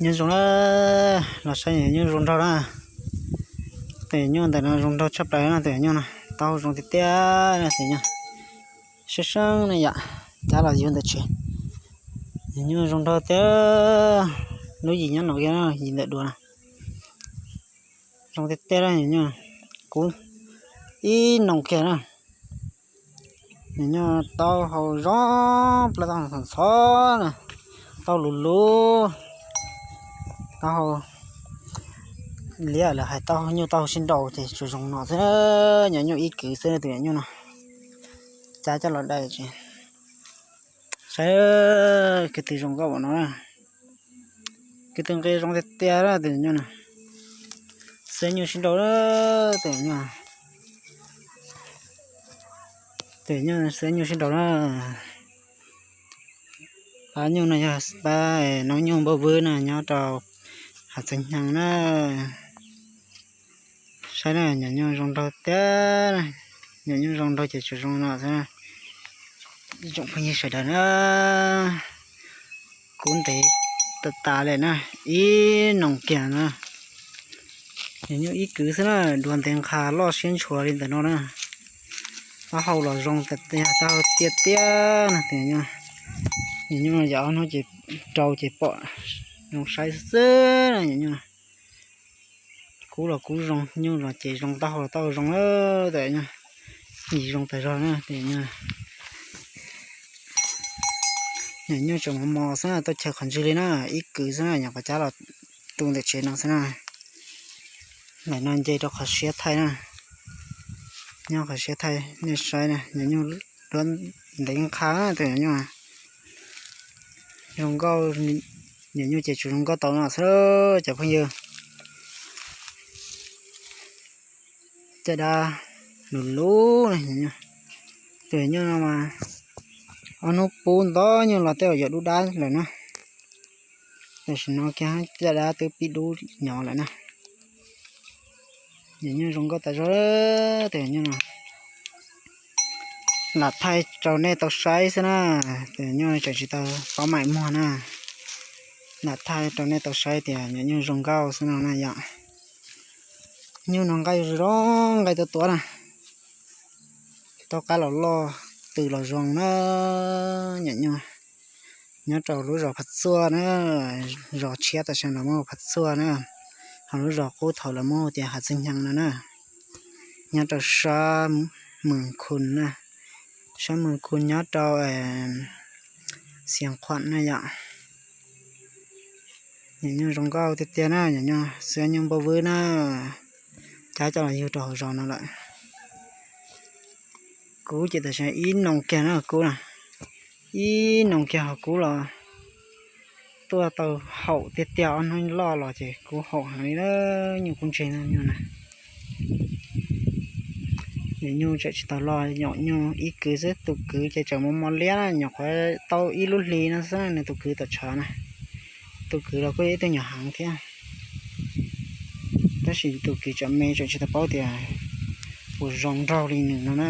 Nyuj zoo na, los saib nyuj zoo nraug na. Tus nyuj ntawm no zoo nraug tshaj plaws na, tus nyuj no taub hau zoo tiag tiag na, tus nyuj. Sab seeb ne yom, cab los yug ntawm tsev. Nyuj zoo nraug tiag, lub yim nyob no kiag, yim ntawm duav na. Zoo tiag tiag na, nyuj kub ib noo kiag na. Nyuj taub hau zoo, plaub taub hau ntxhov ntxhov na, taub hau luv luv, taub hau liab lawv hais taub hau nyuj taub hau sib nraus ces tsuas zoo no xwb. Nyuj ib kwv xwb tus nyuj no, cab coj los dai tsis. Saib kwv tw zoo nkauj no, kwv tw nqi zoo tiag tiag tus nyuj no. Xwb nyuj sib nraus, tus nyuj, tus nyuj xwb nyuj sib nraus na. Pab nyuj no yog pab noob nyuj npauj vwb na, nyob rau Hav Txwv Nyees na. Saib na, nyuam nyuj zoo nraug tiag, nyuam nyuj zoo nraug ces tsuas zoo no xwb. Tsoom phooj ywg sawv daws na, kub ntev tas tas li na, ib noo kiag na. Nyuam nyuj ib kwv xwb na, duav ntev nqha loj siab ntshua li ntawm no na. Taub hau los zoo tiag tiag, taub hau tiaj tiaj na. Nyuam nyuj yog ob hnub ces rau ces pom zoo saib xwb xwb na. Nyuam nyuj kub los kub zoo, nyuj los ces zoo, taub hau los taub hau zoo, tus nyuj yim zoo tas zog na. Nyuam nyuj tseem mos mos xwb na, tuaj chaw qhov ntswg li na, ib kwv xwb na, nyuam qhuav cab los tu ntawm tsev no xwb na. Ntawm no nce rau qhov siab thaij na, nyob qhov siab thaij nej saib na. Nyuam nyuj duav ntev nqha tus nyuam nyuj zoo nkauj, nyuam nyuj ces tsuas zoo nkauj tau no xwb cov phooj ywg. Caj dab luv luv na, tus nyuj no mas ob hnub pub ntau nyuj los tej zaum yuav dub dab lawm na. Tam sim no kiag caj dab twb pib dub nyob lawm na. Nyuam nyuj zoo nkauj tas zog, tus nyuj no lam thaij rau nej tau saib xwb na. Tus nyuj tseem tsis tau paub maim muag na, lam thaij rau nej tau saib tias nyuam nyuj zoo nkauj xwb no na yom. Nyuj no nqaij zoo zoo, nqaij tuab tuab na, tau qab los loj, tw los zoo na. Nyuam nyuj nyob rau lub zos Phav Txuaj na, zos tshiab tam sim no lawv muab Phav Txuaj na, ho lub zos qub thaum lawv muab tias Hav Txwv Nyees no na. Nyob rau sab Mws Khu na, sab Mws Khu nyob rau Xias Khuam na yom. Nyuam nyuj zoo nkauj tiag tiag na, nyuam nyuj xwb nyuj npauj vwb na, cab coj los yug rau hauv zos no lawm. Kub ces tam sim ib noo kiag na, kub na, ib noo kiag ho kub los tuaj tau haum tiag tiag, ob hnub loj los ces kub haum heev li na, nyuj kub ntseg nyuj na. Nyuam nyuj tseem tsis tau loj, nyuam nyuj ib kwv xwb, tus kwv ces tseem mos mos liab na, nyuam qhuav tau ib lub hli no xwb, nws tus kwv tom tshav na. Tus kwv los kuj yog ib tug nyuam heev thiab, tab sis tus kwv tseem me tseem tsis tau paub tias puas zoo nraug li nws no na.